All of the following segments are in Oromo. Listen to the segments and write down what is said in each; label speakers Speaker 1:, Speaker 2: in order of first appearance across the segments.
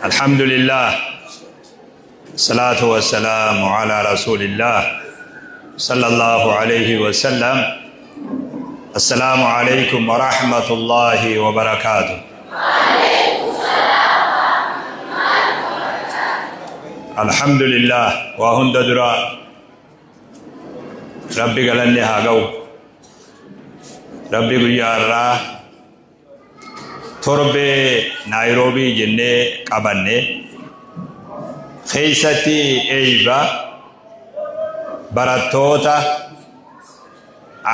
Speaker 1: الحمد لله، الصلاة والسلام على رسول الله صلى الله عليه وسلم. السلام عليكم ورحمة الله وبركاته. الحمد لله، وهند درا ربي قالني هاقو ربي قيا Torbee Naayiroobii jennee qabanne keessatti eeyba barattoota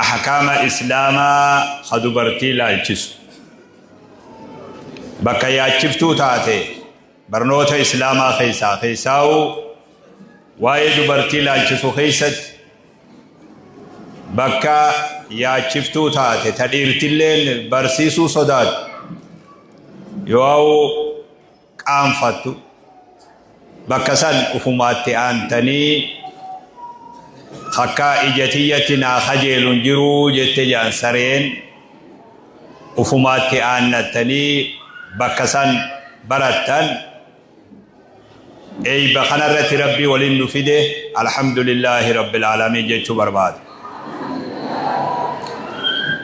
Speaker 1: ahkaama Islaamaa ka dubartii laalchisu bakka yaachiftuu taate, barnoota Islaamaa keessaa keessaa'u waa'ee dubartii laalchisu keessatti bakka yaachiftuu taate, ta dhiirtilleen barsiisuu sodaattu yoo qaanfattu, bakka san ufumaatti aantanii akka ija tiyyatti naa kajeelun jiruu jette jaan sareen, ufumaatti aannattanii bakka san barattan. Eeyba kanarratti Rabbii waliin nu fide, alhamdulillaahi rabbil aalamiin jechuu barbaada.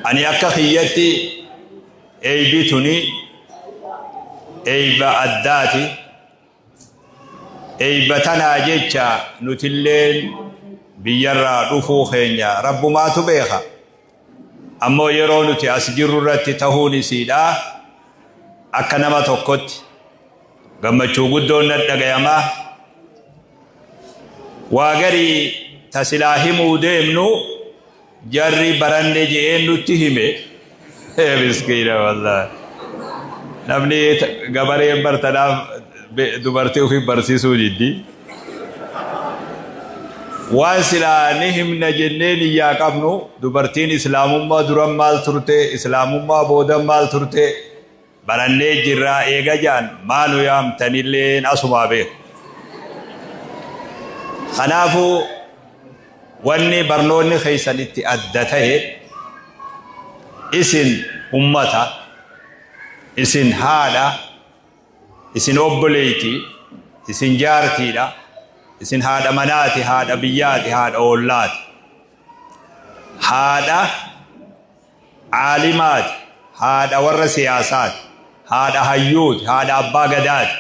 Speaker 1: Ani akka kiyyatti eeybi tuni eeyba addaati. Eeyba tanaa jecha nutilleen biyyarraa dhufuu keenya Rabbumaatu beeka. Ammoo yeroo nuti as jirru irratti tahuun isiidha akka nama tokkotti gammachuu guddoon na dhagayama. Waa garii ta silaa himuu deemnu jarri baranne je'een nutti hime. Miskiina wallaahi. Namni gabareen bartanaaf dubartii ofii barsiisuu diddi. Waan silaa ni himna jennee niyyaa qabnu, dubartiin Islaamummaa duran maal turte, Islaamummaa boodan maal turte, barannee jirraa eega jaan maanu yaamtanilleen asumaa beeku. Kanaafuu wanni barnoonni keessan itti adda ta'e, isin ummata, isin haadha, isin obboleeyti, isin jaartiidha, isin haadha manaati, haadha biyyaati, haadha ollaati, haadha caalimaati, haadha warra siyaasaati, haadha hayyuuti, haadha abbaa gadaati,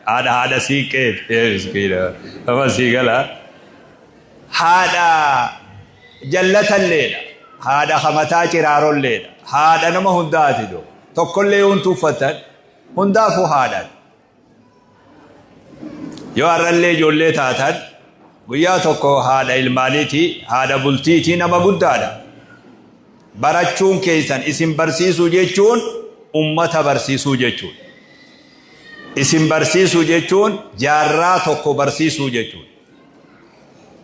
Speaker 1: haadha siiqqeeti, miskiina nama sii gala, haadha jallatalleedha, haadha hamataa ciraarolleedha, haadha nama hundaati. Do tokkollee yoon tuuffattan hundaafuu haadhaati. Yoo har'allee ijoollee taatan, guyyaa tokko haadha ilmaaniiti, haadha bultiiti, nama guddaadha. Barachuun keessan, isin barsiisuu jechuun ummata barsiisuu jechuudha. Isin barsiisuu jechuun jaarraa tokko barsiisuu jechuudha.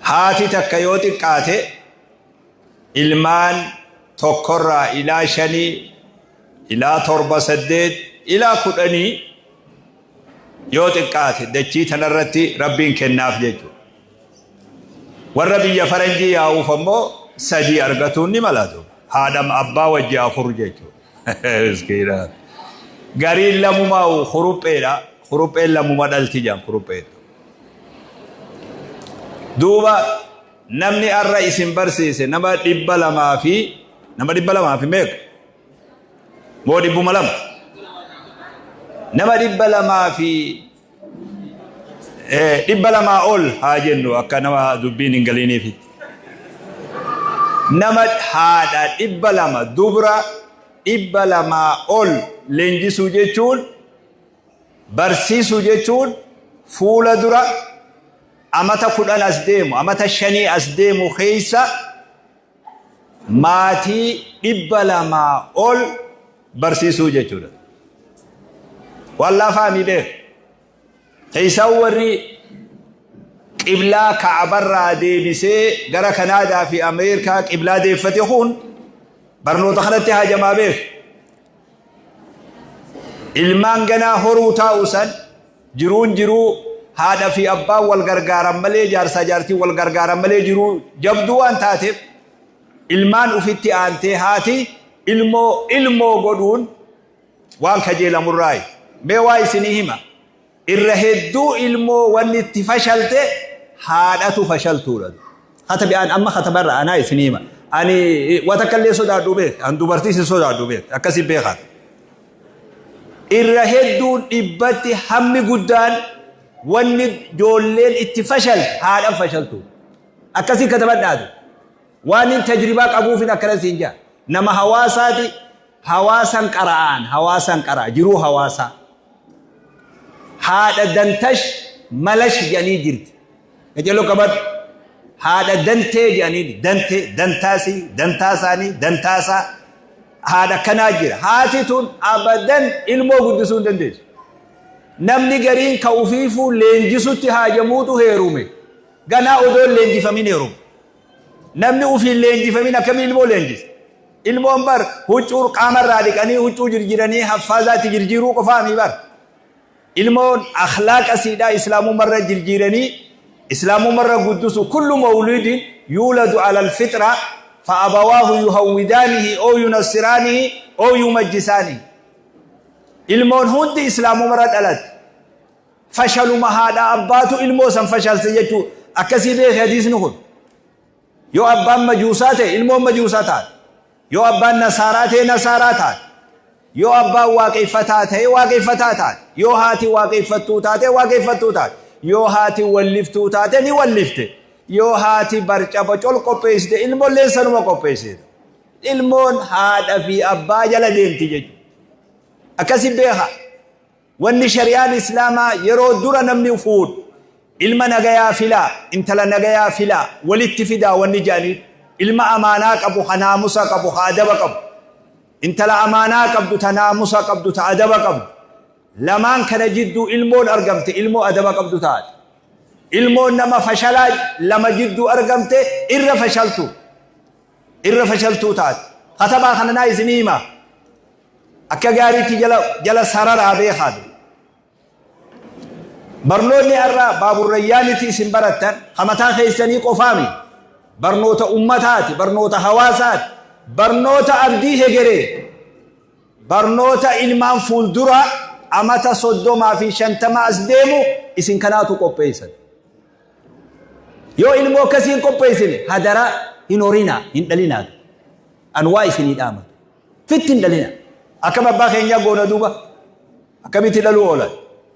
Speaker 1: Haati takka yoo xiqqaate ilmaan tokkorraa ilaa shanii, ilaa torba, saddeet, ilaa 10 yoo xiqqaate dachii tanarratti Rabbiin kennaaf jechuudha. Warra biyya faranjii yaa'uuf ammoo sadii argatuun ni malatu. Haadha abbaa wajji afur jechuudha. Miskiina. Gariin lamumaa kurupheedha. Kurupheen lamuma dhalti jaan kurupheen. Duuba namni arra isin barsiise nama 200 fi nama 200 fi meeqa? Moo 200? Nama 200 fi 200 ol haa jennu, akka nama dubbiin hin galiiniifi. Nama haadha 200, dubra 200 ol leenjisuu jechuun, barsiisuu jechuun, fuula dura amata 10 as deemu, amata 5 as deemu keessa maatii 200 ol barsiisuu jechuudha. Waan laafaa miidheef. Keessaa warri qiblaa Ka'abarraa deebisee gara Kanaadaa fi Ameerikaa qiblaa deeffate kun barnoota kanatti hajamaa beeku. Ilmaan ganaa horuu taa'u san jiruun jiruu haadha fi abbaan wal gargaaran malee, jaarsaa jaartiin wal gargaaran malee jiruu jabduu waan taateef, ilmaan ufitti aantee haati ilmoo ilmoo godhuun waan kajeelamurraayi. Mee waa isinii hima. Irra hedduu ilmoo wanni itti fashalte haadhatu fashaltuudha. Katabi an amma katabarra anaa isin hima. Ani wata kallee sodaadhu beek. An dubartii isin sodaadhu beek. Akkasii beekaa. Irra hedduun dhibbatti hammi guddaan wanni ijoolleen itti fashalte haadhan fashaltu. Akkasii katabadhaatu. Waan hin tajribaa qabuufin akkana siin jaa. Nama hawaasaati hawaasan qara'aan hawaasan qara'a jiruu hawaasaa. Haadha dantash malash jedhanii jirti. Qajeeloo qabadhu. Haadha dantee jedhanii dantee dantaasii dantaasaanii dantaasaa haadha akkanaa jira. Haati tun abadan ilmoo guddisuu hin dandeessu. Namni gariin ka ufiifuu leenjisutti haajamuutu heerume. Ganaa odoo hin leenjifamin heerume. Namni ufii hin leenjifamin akkamiin ilmoo leenjisa? Ilmoon bar huccuu qaamarraa dhiqanii huccuu jirjiranii haffaazaatti jirjiiruu qofaamii bar. Ilmoon akhlaaqa siidhaa islaamumarra jirjiiranii islaamumarra guddisu kullu mawluudin yuuladu ala alfixra fa abawaahu yuhawwidaanihi oo yunassiraanihi oo yumajjisaanihi. Ilmoon hundi islaamumarra dhalatte. Fashaluma haadha abbaatu ilmoo san fashalse jechuu akkasii beeki hadiisni kun. Yoo abbaan majuusaa ta'e ilmoon majuusaa taate. Yoo abbaan nasaaraa ta'e nasaaraa taate. Yoo abbaan waaqeffataa ta'e waaqeffataa taate. Yoo haati waaqeffattuu taate waaqeffattuu taate. Yoo haati walliftuu taate ni wallifte. Yoo haati barca bocol qopheessite ilmoolleen sanuma qopheessite. Ilmoon haadha fi abbaa jala deemti jechuudha. Akkasi beeka. Wanni shari'aan Islaamaa yeroo dura namni fuudhu ilma nagayaa filaa, intala nagayaa filaa, walitti fidaa wanni jedhaniif ilma amaanaa qabu, ka naamusa qabu, ka adaba qabu. Intala amaanaa qabdu, ta naamusa qabdu, ta adaba qabdu. Lamaan kana jidduu ilmoon argamte ilmoo adaba qabdu taate. Ilmoon nama fashalaa lama jidduu argamte irra fashaltu. Irra fashaltuu taate. Katabaa kana naa isinii himaa. Akka gaariitti jala jala sararaa beekaa. Barnoonni har'a baaburrayyaanitti isin barattan ka mataa keessanii qofaami. Barnoota ummataati, barnoota hawaasaati, barnoota abdii hegeree, barnoota ilmaan fuuldura amata 30 fi 50 as deemu isin kanaatu qopheessan. Yoo ilmoo akkasii hin qopheessine hadaraa hin horinaa, hin dhalinaa. An waa isinii dhaama. Fitti hin dhalina. Akkam abbaa keenyaa goona duuba? Akkamitti dhaluu oolan?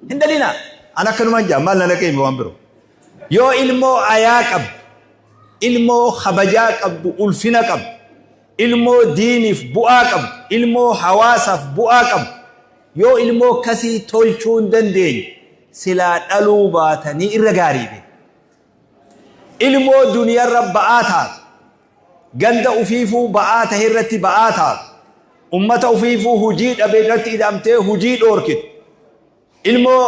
Speaker 1: Hin dhalina. An akkanumaan jaa maal na naqee waan biroo. Yoo ilmoo ayaa qabdu, ilmoo kabajaa qabdu, ulfina qabdu, ilmoo diiniif bu'aa qabdu, ilmoo hawaasaaf bu'aa qabdu, yoo ilmoo akkasii tolchuu hin dandeenye silaa dhaluu baatanii irra gaarii be. Ilmoo duniyarra ba'aa taatu, Ganda ufiifuu ba'aa tahe irratti ba'aa taatu. Ummata ufiifuu hujii dhabe irratti ida'amtee hujii dhoorkitu. Ilmoo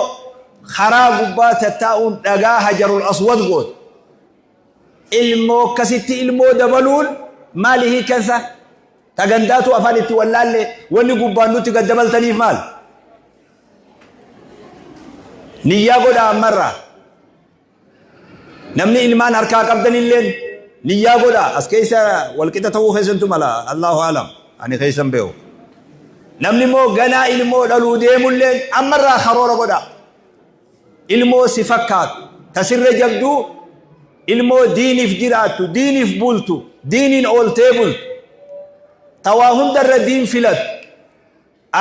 Speaker 1: karaa gubbaa tattaa'uun dhagaa hajarul aswad gootu. Ilmoo akkasitti ilmoo dabaluun maali hiikansa? Ta gandaatu afaan itti wallaalle wanni gubbaan nutti gad dabaltaniif maal? Niyyaa godhaa ammarraa. Namni ilmaan harkaa qabdanilleen niyyaa godhaa. As keessa walqixa ta'uu keessantu mala. Allahu alam. Ani keessan beeku. Namni immoo ganaa ilmoo dhaluu deemulleen ammarraa karoora godhaa. Ilmoo si fakkaatu, ta sirra jabduu, ilmoo diiniif jiraattu, diiniif bultu, diiniin ooltee bultu, ta waa hundarra diin filattu.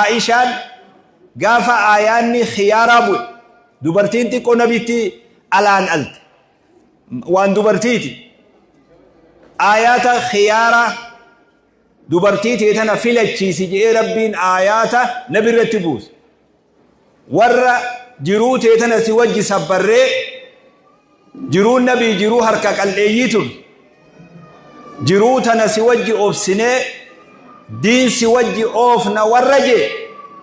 Speaker 1: Aa'ishaan gaafa aayaanni khiyaaraa bu'e dubartiin xiqqoo nabitti alaan alte. Waan dubartiiti. Aayaata khiyaaraa dubartii tee tana filachiisi jedhee Rabbiin aayaata nabi irratti buuse. Warra jiruu tee tana si wajji sabbarree jiruun nabii jiruu harka qal'eeyyii turte. Jiruu tana si wajji obsinee diin si wajji oofna warra jee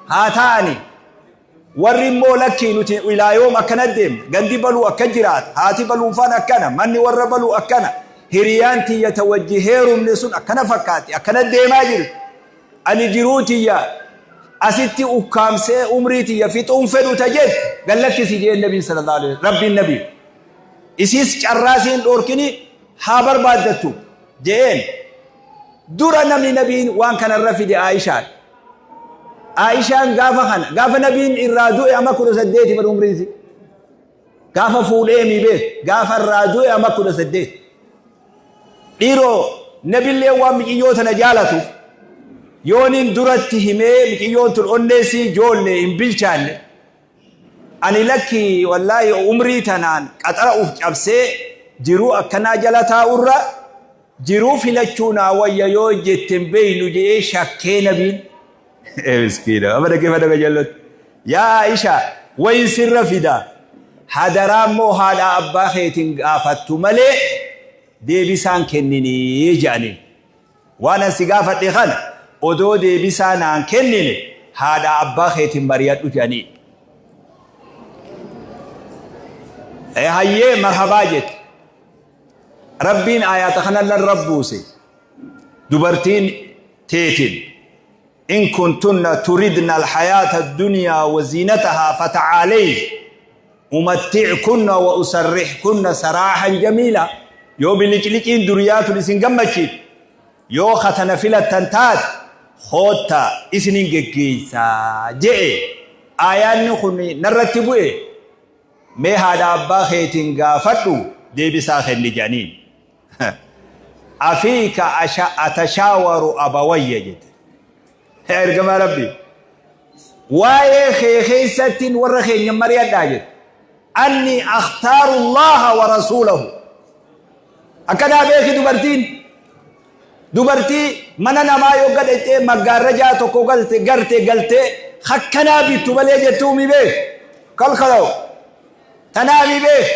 Speaker 1: haa ta'ani. Warri immoo lakkii nuti ilaa yoom akkana deemna gandi baluu akka jiraata haati baluunfaan akkana manni warra baluu akkana hiriyaan tiyya ta wajji heerumne sun akkana fakkaatti akkana deemaa jirti. Ani jiruu tiyya asitti ukkaamsee umrii tiyya fixuun fedhu ta jette gad lakkisi jeen nabiin sallallahu alaihi wasallam rabbiin nabii isiis carraa siin dhoorkini haa barbaaddattu je'een dura namni nabiin waan kanarra fide Aishaan. Aishaan gaafa kana gaafa nabiin irraa du'e ama 18 bar umriinsi. Gaafa fuudhee mi beek gaafa irraa du'e ama 18. Dhiiroo nabillee waan miciyyoo tana jaalatuuf yooniin duratti himee miciyyoon tun onneessii ijoollee hin bilchaanne. Ani lakki wallaahi umrii tanaan qaxara uf cabsee jiruu akkanaa jala taa'urra jiruu filachuu naa wayya yoo jette hin beeynu je'ee shakkee nabiin. Ee miskiina amma dhaggeeffadha qajeellotti. Yaa Aisha wayin sirra fida hadaraa immoo haadha abbaa keetiin gaafattu malee deebisaan kenninii je'aniin. Waan an si gaafadhe kana odoo deebisaa naan kennine haadha abbaa keetiin mari'adhu jedhaniin. Hayyee marhabaa jette. Rabbiin aayaata kana larra buuse. Dubartiin teetiin in kuntunna turidna alhayaata addunyaa wa ziinatahaa fata'aalayn umatti'kunna wa usarrihkunna saraahan jamiila. Yoo bilicliciin duriyaa tun isin gammachiifte, yoo ka tana filattan taate, koottaa isinin geggeessaa je'e. Aayaanni kun narratti bu'e, mee haadha abbaa keetiin gaafadhu deebisaa kenni je'aniin. Afiika atashaawaru abawayya jette. Yaa ergamaa Rabbii, waa'ee kee keessattiin warra keenya mari'adhaa jette. Anni akhtaaru Allaha wa rasuulahu. Akkanaa beeki dubartiin. Dubartii mana namaa yoo gadhexxee maggaarrajaa tokko galte garte galtee hakkanaa bittu malee jettuu mi beek. Kalkaloo. Tanaa mi beek.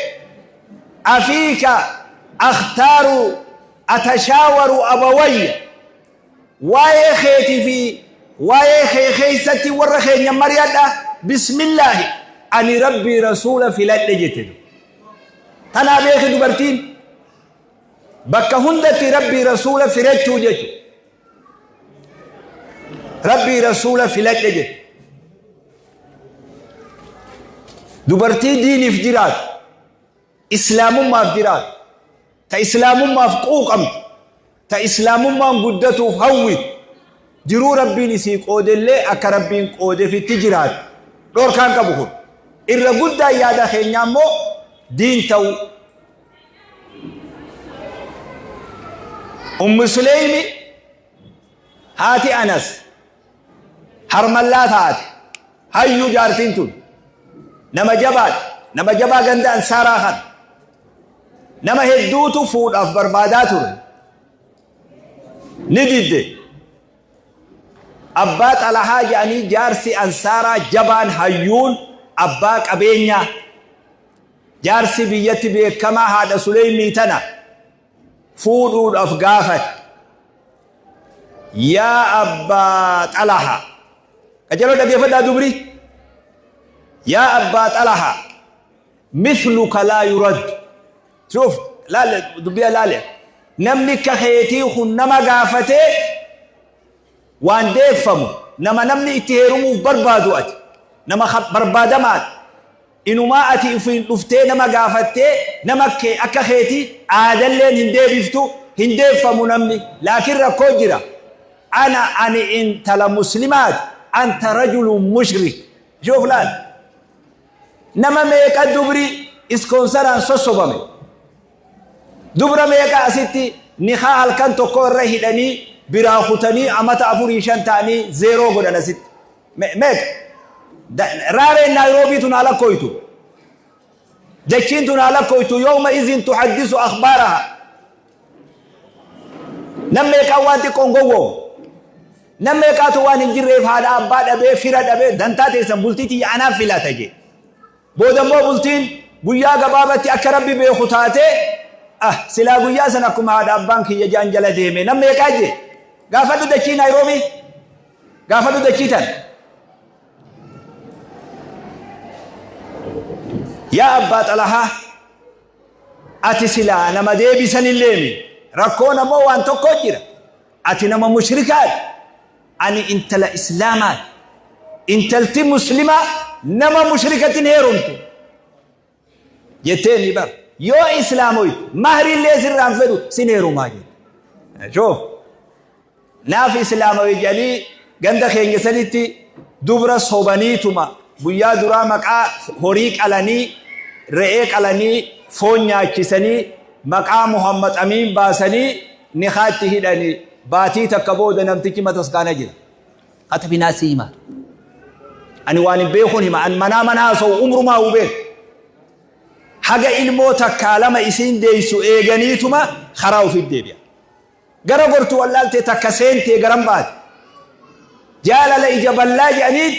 Speaker 1: Afiika akhtaaru atashaawaru abawayya. Waa'ee keetii fi waa'ee kee keessatti warra keenya mari'adha. Bismillaahi ani Rabbii Rasuula filadhe jette. Tanaa beeki dubartiin bakka hundatti Rabbii Rasuula filachuu jechuudha. Rabbii Rasuula filadhe jette. Dubartii diiniif jiraatu, islaamummaaf jiraatu, ta islaamummaaf quuqamtu, ta islaamummaan guddatuuf hawwitu, jiruu Rabbiin isii qoodellee akka Rabbiin qoodefitti jiraatu. Dhorkaan qabu kun. Irra guddaan yaada keenyaa immoo diin ta'uu. Ummu Suleymi haati Anas harmallaa taate. Hayyuu jaartiin tun nama jabaadha. Nama jabaa ganda Ansaaraa kana. Nama hedduutu fuudhaaf barbaadaa ture. Ni didde. Abbaa Xalahaa jedhanii jaarsi Ansaaraa jabaan hayyuun abbaa qabeenyaa. Jaarsi biyyatti beekamaa haadha Suleymii tana fuudhuudhaaf gaafate. Yaa abbaa Xalahaa. Qajeeloo dhaggeeffadhaa dubri. Yaa abbaa Xalahaa. Mithluka laa yurad. Shuuf laale dubbii laale. Namni akka keetii kun nama gaafatee waan deeffamu nama namni itti heerumuuf barbaadu ati. Nama barbaadamaadha. Inumaa ati ufiin dhuftee nama gaafattee nama kee akka keetii aadalleen hin deebiftu hin deeffamu namni. Laakiin rakkoo jira. Ana ani intala muslimaati anta rajulun mushrik. Shuuf laal. Nama meeqa dubri iskoonsaraan sossobame. Dubra meeqa asitti nikaa halkan tokko irra hidhanii biraa kutanii amata afurii shan ta'anii zeeroo godhan asitti. Meeqa? Raareen Naayiroobii tun haa lakkooytu. Dachiin tun haa lakkooytu yawma izin tuhaddisu akhbaaraha. Nam meeqaan waan xiqqoon gowwoomu. Nam meeqaatu waan hin jirreef haadha abbaa dhabee fira dhabee dantaa teessan bultii tiyya anaaf filata jee. Booda immoo bultiin guyyaa gabaabatti akka Rabbi beeku taatee ah silaa guyyaa san akkuma haadha abbaan kiyya jaan jala deeme nam meeqaa jee. Gaafadhu dachii Naayiroobii. Gaafadhu dachii tan. Yaa abbaa Xalahaa ati silaa nama deebisanilleemi rakkoon ammoo waan tokko jira. Ati nama mushrikaati. Ani intala islaamaati. Intalti muslimaa nama mushrikatti hin heerumtu. Jetteeni bar. Yoo islaamoyte mahriillee sirraan fedhu sin heerumaa jette. Shoof. Naaf islaamawe jedhanii ganda keenya sanitti Dubra sobaniituma guyyaa duraa maqaa horii qalanii, re'ee qalanii, foon nyaachisanii, maqaa Muhammad Amiin baasanii nikaatti hidhanii, baatii takka booda namtichi mataskaana jira. Katabinaa si hima. Ani waan hin beekuun hima. An manaa mana haasa'u umrumaa hu beeku. Haga ilmoo takkaa lama isiin deessu eeganiituma karaa ofitti deebi'a. Gara gortu wallaaltee takka seentee garam baate. Jaalala ija ballaa jedhaniit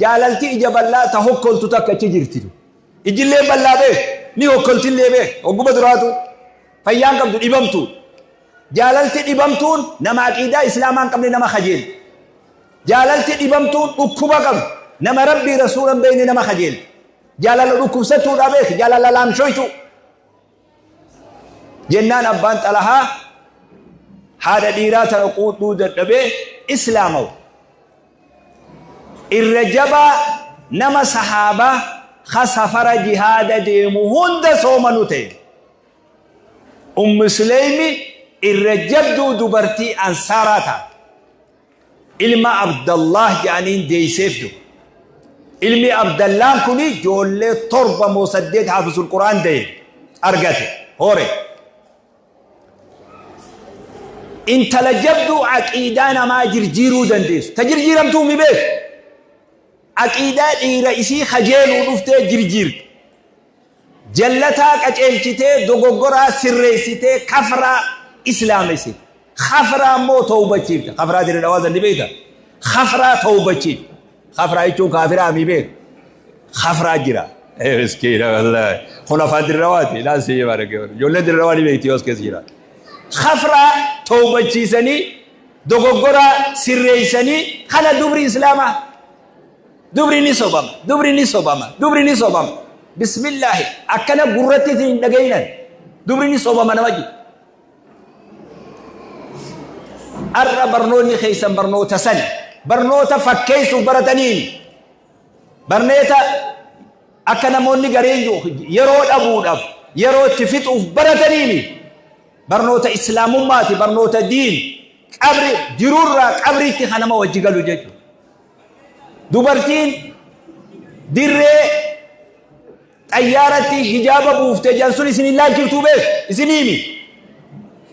Speaker 1: jaalalti ija ballaa ta hokkoltu takka achi jirti. Ijillee ballaa beek, ni hokkoltillee beek, hogguma duraatu fayyaan qabdu dhibamtu. Jaalalti dhibamtuun nama aqiidaa islaamaa hin qabne nama kajeelti. Jaalalti dhibamtuun dhukkuba qabdu, nama Rabbii rasuula hin beekne nama kajeelti. Jaalala dhukkubsattuudha beek, jaalala laamshoytu. Jennaan abbaan Xalahaa haadha dhiiraa tana quudhuu dadhabee islaamawe. Irra jabaa nama sahaabaa ka safara jihaada deemu hunda soomanu ta'e. Ummu Suleymi irra jabduu dubartii ansaaraa taate. Ilma Abdallaah jedhaniin deeyseef duba. Ilmi Abdallaan kun ijoollee 7 moo 8 haafisul Qur'aan daye argate hore. Intala jabduu aqiidaa namaa jirjiiruu dandeessu. Ta jirjiiramtuu mi beeku. Aqiidaa dhiira isii kajeeluu dhuftee jirjiirte. Jallataa qaceelchitee, dogoggoraa sirreessitee, kafraa islaamessite. Kafraa immoo tawbachiifte. Kafraa dirre dhawaa san ni beekta? Kafraa tawbachiifte. Kafraa jechuun kaafiraa mi beekta? Kafraa jira. Miskiina wallaahi. Kun afaan dirre dhawaati. Ilaal si himaa dhagee. Ijoolleen dirre dhawaa ni beekti yoo as keessa jira. Kafraa tawbachiisanii, dogoggoraa sirreessanii kana dubri islaamaa. Dubri ni sobama, dubri ni sobama, dubri ni sobama. Bismillaahi akkana gurratti isin hin dhagayinan. Dubri ni sobama nama jiru. Har'a barnoonni keessan barnoota sani. Barnoota fakkeessuuf barataniin. Barneeta akka namoonni gareen yeroo dhabuudhaaf yeroo itti fixuuf barataniini. Barnoota islaamummaati, barnoota diin. Qabri jiruurraa qabriitti kan nama wajji galu jechuudha. Dubartiin dirree xayyaaratti hijaaba buufte jedhan sun isin hin laalchiftuu beek isin himi.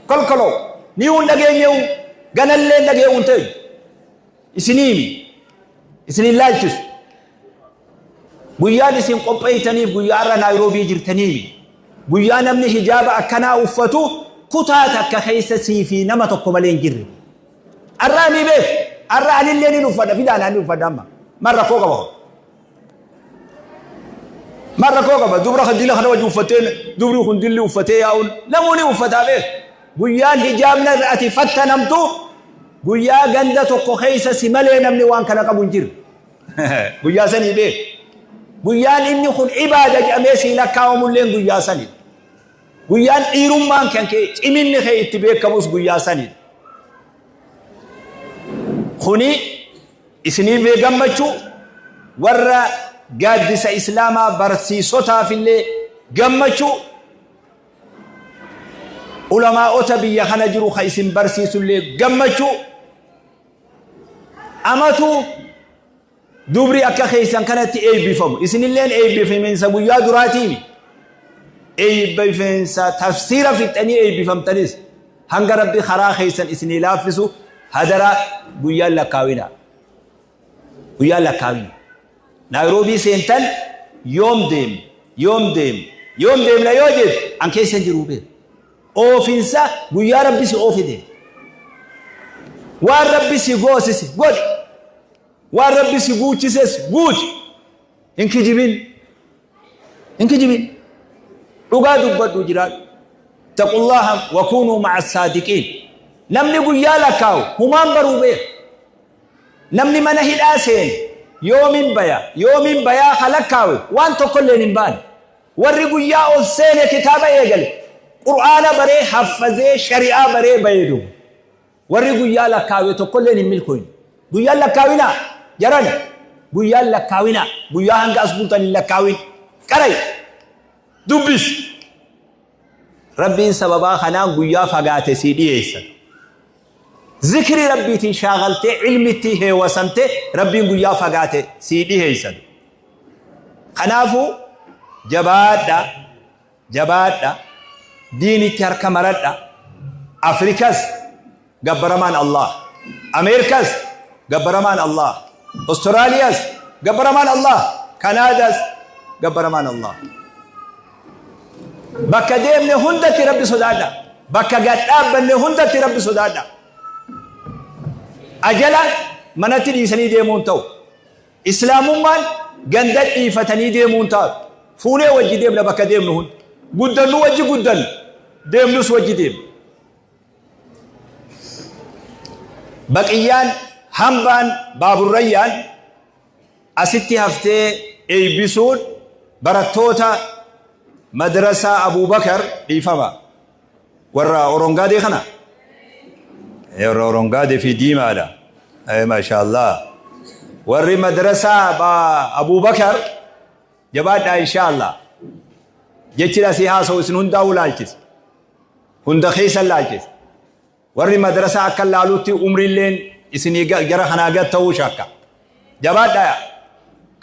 Speaker 1: Kolkoloo ni hun dhageenye'u ganallee hin dhagee'u hin ta'e isin himi isin hin laalchisu. Guyyaan isin qopheeytaniif guyyaa har'a Naayiroobii jirtaniimi. Guyyaa namni hijaaba akkanaa uffatu kutaa takka keessa sii fi nama tokko malee hin jirre. Arraa ni beek. Arra anillee nin uffadha. Fidaan ani uffadha amma. Mal rakkoo qaba hoo? Mal rakkoo qaba? Dubra kan dila kana wajji uffattee dubri kun dilli uffatee yaa'uun namuu ni uffataa beek. Guyyaan hijaabna irra ati fattanamtu guyyaa ganda tokko keessa si malee namni waan kana qabu hin jiru. Guyyaa sanii beek. Guyyaan inni kun ibaada jedhamee sii lakkaa'amulleen guyyaa sanii. Guyyaan dhiirummaan kan kee ciminni kee itti beekamus guyyaa sanidha. Kuni isiniif gammachuu, warra gaaddisa islaamaa barsiisotaafillee gammachuu, ulamaa'ota biyya kana jiru ka isin barsiisullee gammachuu, amatu Dubri akka keessan kanatti eebbifamu. Isinilleen eebbifamiinsa guyyaa duraatiimi. Eebbifamiinsa tafsiira fixxanii eebbifamtanis hanga Rabbi karaa keessan isinii laaffisu hadaraa guyyaan lakkaawina. Guyyaan lakkaawina. Naayiroobii seentan yoom deemna? Yoom deemna? Yoom deemna yoo jettu an keessa hin jiruu beeku. Oofinsa guyyaa Rabbi si oofe deema. Waan Rabbi si goosise godhi. Waan Rabbi si guuchises guuti. Hin kijibin. Hin kijibin. Dhugaa dubbadhu jiraadhu. Taqullaha wa kunuu ma'a saadiqiin. Namni guyyaa lakkaa'u humaan baruu beeka. Namni mana hidhaa seene yoomin baya yoomin bayaa ka lakkaawe waan tokkolleen hin baane. Warri guyyaa ol seene kitaaba eegale Qur'aana baree haffazee shari'aa baree bayee duuba. Warri guyyaa lakkaawe tokkolleen hin milkooyne. Guyyaan lakkaawinaa jarana. Guyyaan lakkaawinaa. Guyyaa hanga as bultan hin lakkaawin. Qarai. Dubbis. Rabbiin sababaa kanaan guyyaa fagaate sii dhiyeessa. Zikrii Rabbiitiin shaagaltee ilmitti heewasamte Rabbiin guyyaa fagaate sii dhiheeysan. Kanaafuu jabaadha, jabaadha, diinitti harka maradha. Afrikas gabbaramaan Allah, Ameerikas gabbaramaan Allah, Austraaliyas gabbaramaan Allah, Kanaadas gabbaramaan Allah. Bakka deemne hundatti Rabbi sodaadha. Bakka gad dhaabbanne hundatti Rabbi sodaadha. Ajala manatti dhiisanii deemuun ta'u. Islaamummaan ganda dhiifatanii deemuun taatu. Fuunee wajji deemna bakka deemnu hunda. Guddannu wajji guddannu. Deemnus wajji deemna. Baqiyyaan hambaan baaburrayyaan asitti haftee eeybisuun barattoota madrasaa Abuubakar, dhiifama, warra Orongaadee kana, warra Orongaadee fi diimaadha, maashaallah, warri madrasaa Abuubakar jabaadhaa, inshaallah. Jechi asii haasa'u isin hundaa'uu laalchisa, hunda keessan laalchisa. Warri madrasaa akka laalutti umriilleen isinii jara kanaa gad ta'uu shakka. Jabaadhaa,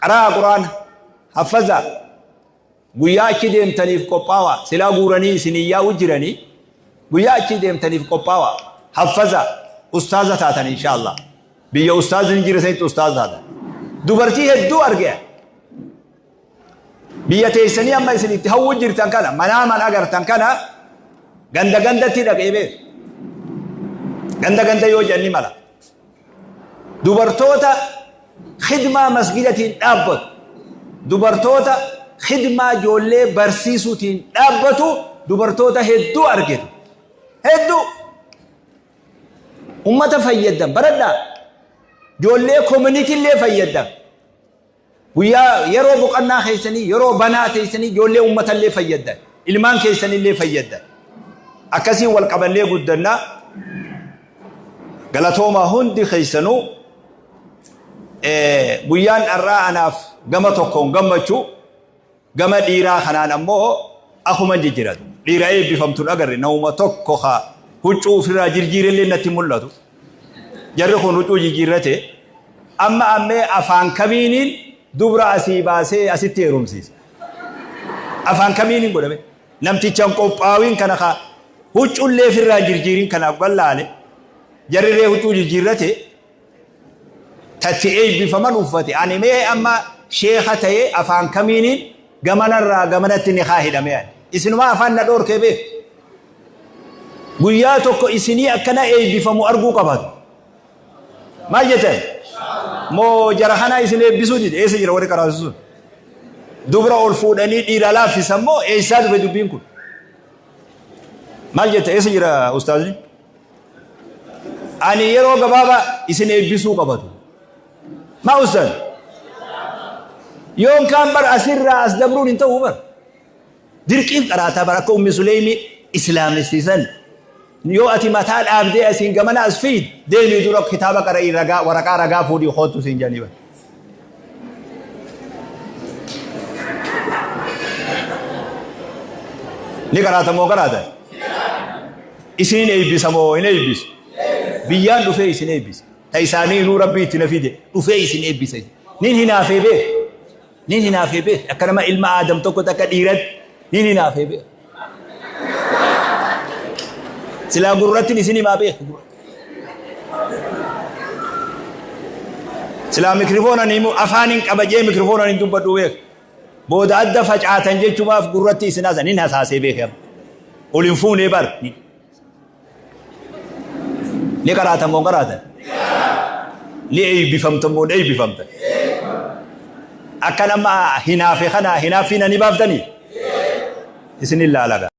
Speaker 1: qaraa Qur'aana haffazaa, guyyaa achi deemtaniif qophaawa. Silaa guuranii isinii yaa'u jiranii, guyyaa achi deemtaniif qophaawa, haffazaa, ustaaza taatan inshaallah. Biyya ustaazni jira sanitti ustaaza taatan. Dubartii hedduu argee biyya teessanii amma isin itti hawwu jirtan kana manaaman agartan kana ganda gandatti dhaqee beeku. Ganda ganda yoo jenni mala. Dubartoota khidmaa masgidatiin dhaabbatu, dubartoota khidmaa ijoollee barsiisuutiin dhaabbatu, dubartoota hedduu argitu. Hedduu. Ummata fayyaddan baradhaa. Ijoollee community illee fayyaddan. Guyyaa yeroo boqonnaa keessanii, yeroo banaa teessanii ijoollee uummatallee fayyaddan. Ilmaan keessanillee fayyaddan. Akkasiin wal qabannee guddannaa. Galatoomaa hundi keessanuu. Guyyaan har'aa anaaf gama tokkoon gammachuu, gama dhiiraa kanaan ammoo akkuma jijjiiratu. Dhiira eebbifamtuun agarre nama tokko haa huccuu ofirraa jirjiirellee natti mul'atu. Jarri kun huccuu jijjiirrate amma ammee afaan kamiiniin dubra asii baasee asitti heerumsiisa? Afaan kamiiniin godhame? Namtichaan qophaawiin kana haa huccuullee ofirraa jirjiirin kanaaf ballaale, jarrirree huccuu jijjiirrate tatti eebbifaman uffate. Ani mee amma sheeka ta'ee afaan kamiiniin gamanarraa gamanatti ni haa hidhamee ani? Isinumaa afaan na dhoorkee beeku. Guyyaa tokko isinii akkana eebbifamu arguu qabatu. Maal jettan? Moo jara kanaa isin eebbisuu dide? Eessa jira warri qaraasu sun? Dubra ol fuudhanii dhiira laaffisan moo eessaa dhufe dubbiin kun? Maal jetta? Eessa jira ustaazni? Ani yeroo gabaabaa isin eebbisuu qabatu. Maa ustaaz? Yoon kaan bar asirraa as dabruun hin ta'u bar. Dirqiif qaraataa bar, akka Ummi Suleymii islaamessiisan. Yoo ati mataa dhaabdee asiin gamana as fiid deemii, dura kitaaba qara'ii, ragaa waraqaa ragaa fuudhii kootu siin jedhanii bar. Ni qaraata moo qaraata? Isin eebbisa moo hin eebbisu? Biyyaan dhufee isin eebbisa. Ta isaanii inuu Rabbii itti na fide dhufee isin eebbisa. Nin hinaafee beek. Nin hinaafee beek. Akka nama ilma Aadam tokko takka dhiiratti nin hinaafee beek. Silaa gurratti isin himaa beek. Silaa mikirifoonan himu afaan hin qabajee mikirifoonan hin dubbadhu beek. Booda adda facaatan jechumaaf gurratti isin haasa nin hasaasee beek. Ol hin fuunee bar. Ni qaraatan moo qaraatan? Ni eebbifamtan moo eebbifamtan? Akka nama hinaafe kana hinaaffii na ni baaftanii? Isin ilaalaga.